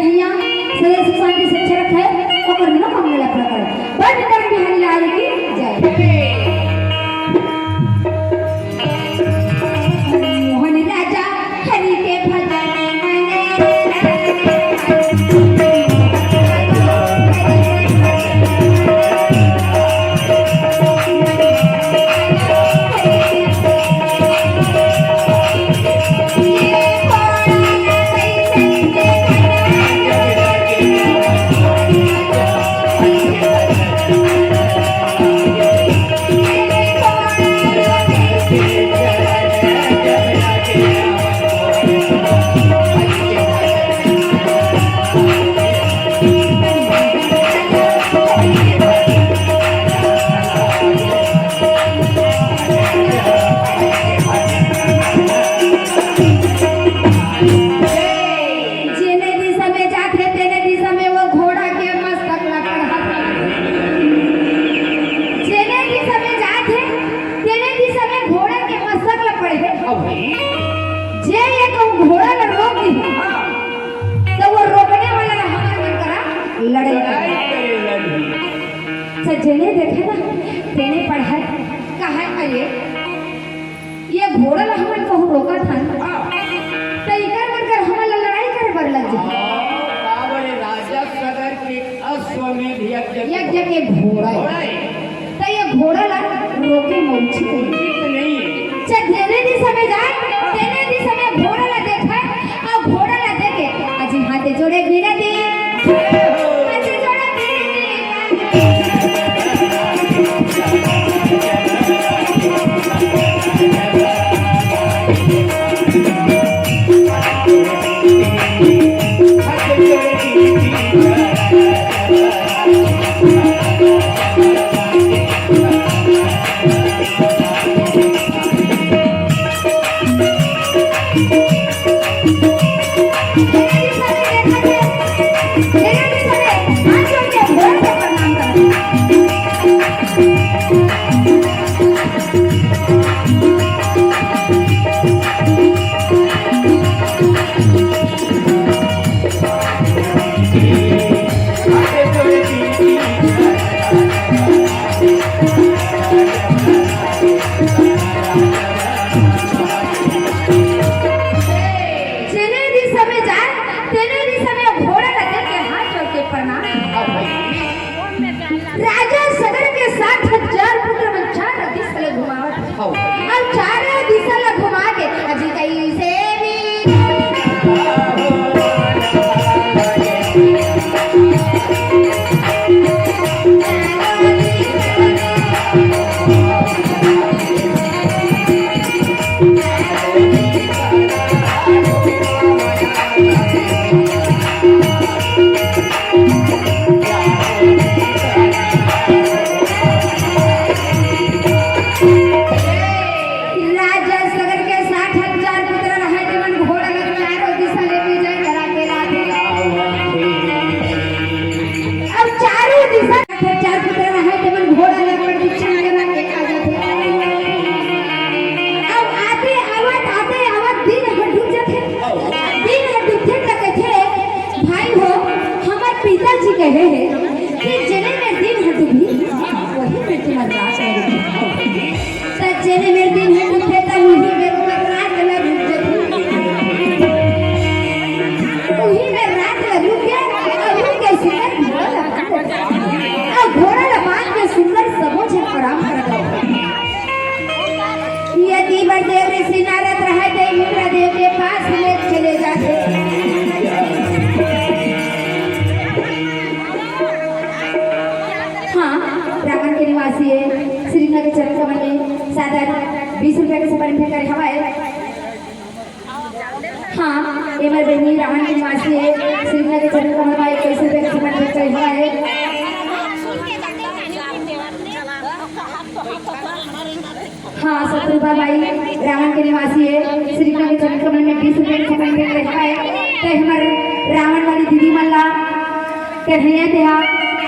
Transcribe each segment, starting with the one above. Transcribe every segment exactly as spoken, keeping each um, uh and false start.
कन्हैया सदा सुख शांति से अच्छा रखे, ओकर मनोकामना ला पूरा करे। बोल वृंदावन बिहारी लाल की जय। मोहन राजा हरि के भजन। जेने दिशा में जात हे, तेने दिशा में वो घोड़ा के मस्तक ला पड़हा। जेने दिशा में जात हे, तेने दिशा में घोड़ा के मस्तक ला पड़हे। अब जे ये कहूँ घोड़ा ला रोक दी, तो वो रोकने वाला ला हमर मन करा लड़े। लड़ाई करे लगी। अच्छा, जेने देखे ना, तेने पड़हा। कहा, अरे, ये घोड़ा ला हमन कहूँ रोकत हन, हाँ। त इकर मन कर हमन ला लड़ाई करे बर लग जाही। हाँ, काबर ये राजा सगर के अश्वमेध यज्ञ के यज्ञ के घोड़ा हे। घोड़ा हे। त ये घोड़ा ला रोके म उचित नहीं। उचित नहीं हे। अच्छा, जेने दिशा में जाए, तेने दिशा में घोड़ा ला देखे, अउ घोड़ा ला देखे, अजी हाथ जोड़े बिनती। हाथ जोड़े बिनती। जेने दिशा में जाए, तेने दिशा में घोड़ा ला देख के हाथ जोड़ के प्रणाम। राजा सगर के साठ हजार पुत्र मन चार दिशा ले घुमावत। हाँ। अउ चारों दिशा ला घुमा के अजी कइसे भी राजा सगर के साठ हजार पुत्र रहे, जेमन घोड़ा ला चारों दिशा ले विजय करा के लाथे। अब चारों दिशा साठ हजार पुत्र रहे, जेमन घोड़ा ला प्रदक्षिण करा के आ जाथे। अब आते आवत, आते आवत दिन ह डूब जाथे। दिन ह डूबथे त कथे, भाई हो, हमर पिताजी कहे हे कि जेने मेर दिन ह डूबही, वही मेर तुम्हर रात ह डूबही। त जेने मेर दिन ह डूबथे, त उही मेर तुम्हर रात ह डूब जाथे। उही मेर रात ह डूब के, अउ उही के सुंदर घोड़ा ल बांध दे। अउ घोड़ा ल बांध के सुंदर सबो झन आराम करत रहो। यति बर देव ऋषि नारद रहे, ते इंद्रदेव के पास में चले जाथे। हाँ, रावण के निवासी हे, श्री कृष्ण के चरण कमल में सादर बीस रुपया के सुपारी भेंट करे हवय। हाँ, एमर बहिनी रावण के निवासी हे, श्री कृष्ण के चरण कमल में इक्कीस रुपया के सुपारी भेंट करे हवय। हाँ, शत्रुघ्न भाई रावण के निवासी हे, श्री कृष्ण के चरण कमल में बीस रुपया के छपन भेंट रखा हे। ते हमर रावण वाली दीदी मन ला कन्हैया तेहा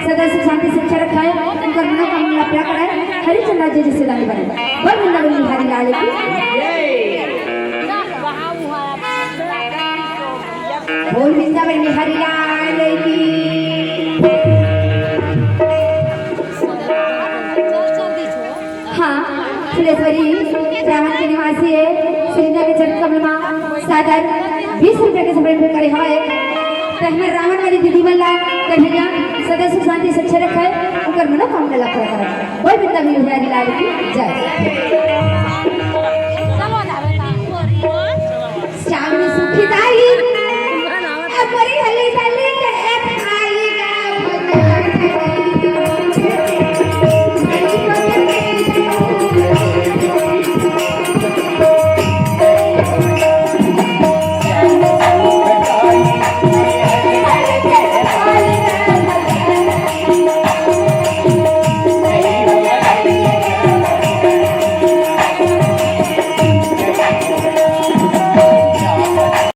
सदा सुख शांति से अच्छा रखा हे, उनकर मनोकामना पूरा करा हे। हरिचंद राजा जी से दानी बने। बोल वृंदावन बिहारी लाल की। बोल वृंदावन बिहारी लाल। रावण के निवासी हे, श्री के चरण कमल मा सादर बीस रुपया के समर्पण करे हवय। त हमर रावण वाली दीदी मन ला कन्हैया सदा सुख शांति से अच्छे रखे, उनकर मनोकामना ला पूरा करे। बोल वृंदावन बिहारी लाल की जय।